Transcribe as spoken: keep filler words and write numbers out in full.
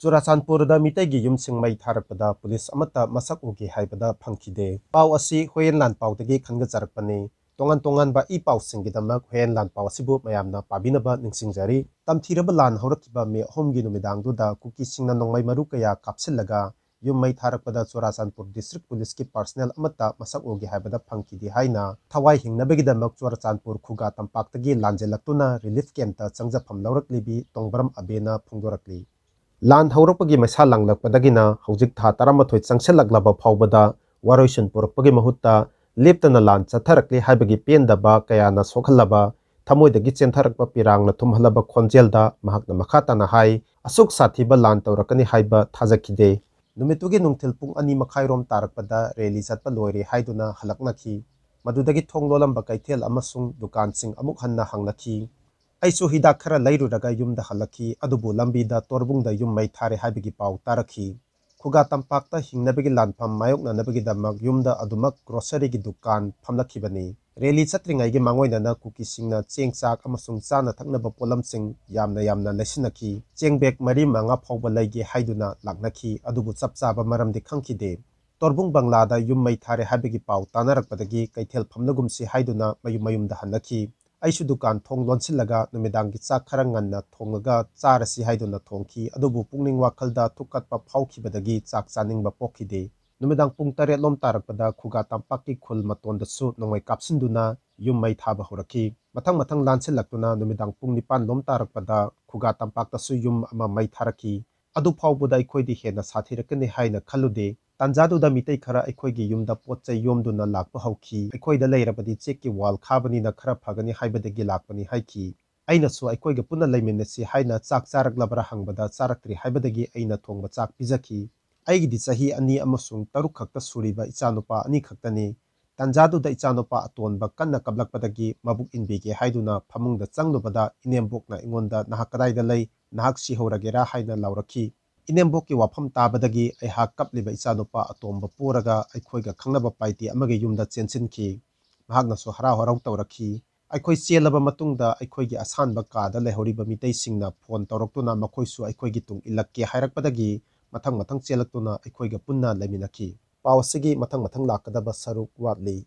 ꯆꯨꯔꯥꯆꯥꯟꯄꯨꯔꯗ ꯃꯤꯇꯩꯒꯤ ꯌꯨꯝꯁꯤꯡ ꯃꯩ ꯊꯥꯔꯛꯄꯗ ꯄꯨꯂꯤꯁ ꯑꯃꯠꯇ ꯃꯁꯛ ꯎꯒꯦ ꯍꯥꯏꯕꯗ ꯐꯪꯈꯤꯗꯦ꯫ ꯄꯥꯎ ꯑꯁꯤ ꯍꯨꯌꯦꯟ ꯂꯥꯟ ꯄꯥꯎꯗꯒꯤ ꯈꯟꯒꯠꯆꯔꯛꯄꯅꯤ꯫ ꯇꯣꯉꯥꯟ ꯇꯣꯉꯥꯟꯕ ꯏ ꯄꯥꯎꯁꯤꯡꯒꯤꯗꯃꯛ ꯍꯨꯌꯦꯟ ꯂꯥꯟ ꯄꯥꯎ ꯑꯁꯤꯕꯨ ꯃꯌꯥꯝꯅ ꯄꯥꯕꯤꯅꯕ ꯅꯤꯡꯁꯤꯡꯖꯔꯤ꯫ ꯇꯝꯊꯤꯔꯕ ꯂꯥꯟ ꯍꯧꯔꯛꯈꯤꯕ ꯃꯦ ꯑꯍꯨꯝꯒꯤ ꯅꯨꯃꯤꯗꯥꯡꯗꯨꯗ ꯀꯨꯀꯤꯁꯤꯡꯅ ꯅꯣꯡꯃꯩ ꯃꯔꯨ ꯀꯌꯥ ꯀꯥꯞꯁꯤꯜꯂꯒ ꯌꯨꯝ ꯃꯩ ꯊꯥꯔꯛꯄꯗ ꯆꯨꯔꯥꯆꯥꯟꯄꯨꯔ ꯗꯤꯁꯇ꯭ꯔꯤꯛ ꯄꯨꯂꯤꯁꯀꯤ ꯄꯥꯔꯁꯅꯦꯜ ꯑꯃꯠꯇ ꯃꯁꯛ ꯎꯒꯦ ꯍꯥꯏꯕꯗ ꯐꯪꯈꯤꯗꯦ ꯍꯥꯏꯅ ꯊꯋꯥꯏ ꯍꯤꯡꯅꯕꯒꯤꯗꯃꯛ ꯆꯨꯔꯥꯆꯥꯟꯄꯨꯔ ꯈꯨꯒꯥ ꯇꯝꯄꯥꯛꯇꯒꯤ ꯂꯥꯟꯖꯦꯜꯂꯛꯇꯨꯅ ꯔꯤꯂꯤꯐ ꯀꯦꯝꯞꯇ ꯆꯪꯖꯐꯝ ꯂꯧꯔꯛꯂꯤꯕꯤ ꯇꯣꯡꯕ꯭ꯔꯝ ꯑꯕꯦꯅ ꯐꯣꯡꯗꯣꯔꯛꯂꯤ꯫ ꯂꯥꯟ ꯍꯧꯔꯛꯄꯒꯤ ꯃꯩꯁꯥ ꯂꯥꯡꯂꯛꯄꯗꯒꯤꯅ ꯍꯧꯖꯤꯛ ꯊꯥ ꯇꯔꯥꯃꯥꯊꯣꯏ ꯆꯪꯁꯤꯜꯂꯛꯂꯕ ꯐꯥꯎꯕꯗ ꯋꯥꯔꯣꯏꯁꯤꯟ ꯄꯨꯔꯛꯄꯒꯤ ꯃꯍꯨꯠꯇ ꯂꯦꯞꯇꯅ ꯂꯥꯟ ꯆꯠꯊꯔꯛꯂꯤ ꯍꯥꯏꯕꯒꯤ ꯄꯦꯟꯗꯕ ꯀꯌꯥꯅ ꯁꯣꯛꯍꯜꯂꯕ ꯊꯃꯣꯏꯗꯒꯤ ꯆꯦꯟꯊꯔꯛꯄ ꯄꯤꯔꯥꯡꯅ ꯊꯨꯝꯍꯜꯂꯕ ꯈꯣꯟꯖꯦꯜꯗ ꯃꯍꯥꯛꯅ ꯃꯈꯥ ꯇꯥꯅ ꯍꯥꯏ, "ꯑꯁꯨꯛ ꯁꯥꯊꯤꯕ ꯂꯥꯟ ꯇꯧꯔꯛꯀꯅꯤ ꯍꯥꯏꯕ ꯊꯥꯖꯈꯤꯗꯦ"꯫ ꯅꯨꯃꯤꯠꯇꯨꯒꯤ ꯅꯨꯡꯊꯤꯜ ꯄꯨꯡ ꯑꯅꯤ ꯃꯈꯥꯏꯔꯣꯝ ꯇꯥꯔꯛꯄꯗ ꯔꯦꯂꯤ ꯆꯠꯄ ꯂꯣꯏꯔꯦ ꯍꯥꯏꯗꯨꯅ ꯍꯜꯂꯛꯅꯈꯤ꯫ ꯃꯗꯨꯗꯒꯤ ꯊꯣꯡ ꯂꯣꯜꯂꯝꯕ ꯀꯩꯊꯦꯜ ꯑꯃꯁꯨꯡ ꯗꯨꯀꯥꯟꯁꯤꯡ ꯑꯃꯨꯛ ꯍꯟꯅ ꯍꯥꯡꯅꯈꯤ꯫ ꯑꯩꯁꯨ ꯍꯤꯗꯥꯛ ꯈꯔ ꯂꯩꯔꯨꯔꯒ ꯌꯨꯝꯗ ꯍꯜꯂꯛꯈꯤ, ꯑꯗꯨꯕꯨ ꯂꯝꯕꯤꯗ ꯇꯣꯔꯕꯨꯡꯗ ꯌꯨꯝ ꯃꯩ ꯊꯥꯔꯦ ꯍꯥꯏꯕꯒꯤ ꯄꯥꯎ ꯇꯥꯔꯛꯈꯤ꯫ ꯈꯨꯒꯥ ꯇꯝꯄꯥꯛꯇ ꯍꯤꯡꯅꯕꯒꯤ ꯂꯥꯟꯐꯝ ꯃꯥꯌꯣꯛꯅꯅꯕꯒꯤꯗꯃꯛ ꯌꯨꯝꯗ ꯑꯗꯨꯃꯛ ꯒ꯭ꯔꯣꯁꯔꯤꯒꯤ ꯗꯨꯀꯥꯟ ꯐꯝꯂꯛꯈꯤꯕꯅꯤ꯫ ꯔꯦꯂꯤ ꯆꯠꯇ꯭ꯔꯤꯉꯩꯒꯤ ꯃꯥꯡꯑꯣꯏꯅꯅ ꯀꯨꯀꯤꯁꯤꯡꯅ ꯆꯦꯡ ꯆꯥꯛ ꯑꯃꯁꯨꯡ ꯆꯥꯅ ꯊꯛꯅꯕ ꯄꯣꯠꯂꯝꯁꯤꯡ ꯌꯥꯝꯅ ꯌꯥꯝꯅ ꯂꯩꯁꯤꯟꯅꯈꯤ꯫ ꯆꯦꯡ ꯕꯦꯒ ꯃꯔꯤ ꯃꯉꯥ ꯐꯥꯎꯕ ꯂꯩꯒꯦ ꯍꯥꯏꯗꯨꯅ ꯂꯥꯛꯅꯈꯤ, ꯑꯗꯨꯕꯨ ꯆꯞ ꯆꯥꯕ ꯃꯔꯝꯗꯤ ꯈꯪꯈꯤꯗꯦ꯫ ꯇꯣꯔꯕꯨꯡ ꯕꯪꯂꯥꯗ ꯌꯨꯝ ꯃꯩ ꯊꯥꯔꯦ ꯍꯥꯏꯕꯒꯤ ꯄꯥꯎ ꯇꯥꯅꯔꯛꯄꯗꯒꯤ ꯀꯩꯊꯦꯜ ꯐꯝꯂꯒꯨꯝꯁꯤ ꯍꯥꯏꯗꯨꯅ ꯃꯌꯨꯝ ꯃꯌꯨꯝꯗ ꯍꯟꯅꯈꯤ꯫ ꯑꯩꯁꯨ ꯗꯨꯀꯥꯟ ꯊꯣꯡ ꯂꯣꯟꯁꯤꯜꯂꯒ ꯅꯨꯃꯤꯗꯥꯡꯒꯤ ꯆꯥꯛ ꯈꯔ ꯉꯟꯅ ꯊꯣꯡꯉꯒ ꯆꯥꯔꯁꯤ ꯍꯥꯏꯗꯨꯅ ꯊꯣꯡꯈꯤ꯫ ꯑꯗꯨꯕꯨ ꯄꯨꯛꯅꯤꯡ ꯋꯥꯈꯜꯗ ꯊꯨꯛꯀꯠꯄ ꯐꯥꯎꯈꯤꯕꯗꯒꯤ ꯆꯥꯛ ꯆꯥꯅꯤꯡꯕ ꯄꯣꯛꯈꯤꯗꯦ꯫ ꯅꯨꯃꯤꯗꯥꯡ ꯄꯨꯡ ꯇꯔꯦꯠ ꯂꯣꯝ ꯇꯥꯔꯛꯄꯗ ꯈꯨꯒꯥ ꯇꯝꯄꯥꯛꯀꯤ ꯈꯨꯜ ꯃꯇꯣꯟꯗꯁꯨ ꯅꯣꯡꯃꯩ ꯀꯥꯞꯁꯤꯟꯗꯨꯅ ꯌꯨꯝ ꯃꯩ ꯊꯥꯕ ꯍꯧꯔꯛꯈꯤ꯫ ꯃꯊꯪ ꯃꯊꯪ ꯂꯥꯟꯁꯤꯜꯂꯛꯇꯨꯅ ꯅꯨꯃꯤꯗꯥꯡ ꯄꯨꯡ ꯅꯤꯄꯥꯟ ꯂꯣꯝ ꯇꯥꯔꯛꯄꯗ ꯈꯨꯒꯥ ꯇꯝꯄꯥꯛꯇꯁꯨ ꯌꯨꯝ ꯑꯃ ꯃꯩ ꯊꯥꯔꯛꯈꯤ꯫ ꯑꯗꯨ ꯐꯥꯎꯕꯗ ꯑꯩꯈꯣꯏꯗꯤ ꯍꯦꯟꯅ ꯁꯥꯊꯤꯔꯛꯀꯅꯤ ꯍꯥꯏꯅ ꯈꯜꯂꯨꯗꯦ꯫ ꯇꯥꯟꯖꯥꯗꯨꯗ ꯃꯤꯇꯩ ꯈꯔ ꯑꯩꯈꯣꯏꯒꯤ ꯌꯨꯝꯗ ꯄꯣꯠ ꯆꯩ ꯌꯣꯝꯗꯨꯅ ꯂꯥꯛꯄ ꯍꯧꯈꯤ꯫ "ꯑꯩꯈꯣꯏꯗ ꯂꯩꯔꯕꯗꯤ ꯆꯦꯛꯀꯤ ꯋꯥꯜ ꯈꯥꯕꯅꯤꯅ ꯈꯔ ꯐꯒꯅꯤ ꯍꯥꯏꯕꯗꯒꯤ ꯂꯥꯛꯄꯅꯤ" ꯍꯥꯏꯈꯤ꯫ ꯑꯩꯅꯁꯨ "ꯑꯩꯈꯣꯏꯒ ꯄꯨꯟꯅ ꯂꯩꯃꯤꯟꯅꯁꯤ" ꯍꯥꯏꯅ "ꯆꯥꯛ ꯆꯥꯔꯛꯂꯕ꯭ꯔꯥ?" ꯍꯪꯕꯗ "ꯆꯥꯔꯛꯇ꯭ꯔꯤ" ꯍꯥꯏꯕꯗꯒꯤ ꯑꯩꯅ ꯊꯣꯡꯕ ꯆꯥꯛ ꯄꯤꯖꯈꯤ꯫ ꯑꯩꯒꯤꯗꯤ ꯆꯍꯤ ꯑꯅꯤ ꯑꯃꯁꯨꯡ ꯇꯔꯨꯛ ꯈꯛꯇ ꯁꯨꯔꯤꯕ ꯏꯆꯥꯅꯨꯄꯥ ꯑꯅꯤ ꯈꯛꯇꯅꯤ꯫ ꯇꯥꯟꯖꯥꯗꯨꯗ ꯏꯆꯥꯅꯨꯄꯥ ꯑꯇꯣꯟꯕ ꯀꯟꯅ ꯀꯞꯂꯛꯄꯗꯒꯤ ꯃꯕꯨꯛ ꯏꯟꯕꯤꯒꯦ ꯍꯥꯏꯗꯨꯅ ꯐꯃꯨꯡꯗ ꯆꯪꯂꯨꯕꯗ ꯏꯅꯦꯝꯕꯣꯛꯅ ꯑꯩꯉꯣꯟꯗ "ꯅꯍꯥꯛ ꯀꯗꯥꯏꯗ ꯂꯩ? ꯅꯍꯥꯛ ꯁꯤꯍꯧꯔꯒꯦꯔꯥ?" ꯍꯥꯏꯅ ꯂꯥꯎꯔꯛꯈꯤ꯫ ꯏꯅꯦꯝꯕꯣꯛꯀꯤ ꯋꯥꯐꯝ ꯇꯥꯕꯗꯒꯤ ꯑꯩꯍꯥꯛ ꯀꯞꯂꯤꯕ ꯏꯆꯥꯅꯨꯄꯥ ꯑꯇꯣꯝꯕ ꯄꯣꯔꯒ ꯑꯩꯈꯣꯏꯒ ꯈꯪꯅꯕ ꯄꯥꯏꯇꯤ ꯑꯃꯒꯤ ꯌꯨꯝꯗ ꯆꯦꯟꯁꯤꯟꯈꯤ꯫ ꯃꯍꯥꯛꯅꯁꯨ ꯍꯔꯥꯎ ꯍꯔꯥꯎ ꯇꯧꯔꯛꯈꯤ꯫ ꯑꯩꯈꯣꯏ ꯆꯦꯜꯂꯕ ꯃꯇꯨꯡꯗ ꯑꯩꯈꯣꯏꯒꯤ ꯑꯁꯥꯟꯕ ꯀꯥꯗ ꯂꯩꯍꯧꯔꯤꯕ ꯃꯤꯇꯩꯁꯤꯡꯅ ꯐꯣꯟ ꯇꯧꯔꯛꯇꯨꯅ ꯃꯈꯣꯏꯁꯨ ꯑꯩꯈꯣꯏꯒꯤ ꯇꯨꯡ ꯏꯜꯂꯛꯀꯦ ꯍꯥꯏꯔꯛꯄꯗꯒꯤ ꯃꯊꯪ ꯃꯊꯪ ꯆꯦꯜꯂꯛꯇꯨꯅ ꯑꯩꯈꯣꯏꯒ ꯄꯨꯟꯅ ꯂꯩꯃꯤꯟꯅꯈꯤ꯫ ꯄꯥꯎ ꯑꯁꯤꯒꯤ ꯃꯊꯪ ꯃꯊꯪ ꯂꯥꯛꯀꯗꯕ ꯁꯔꯨꯛ ꯋꯥꯠꯂꯤ꯫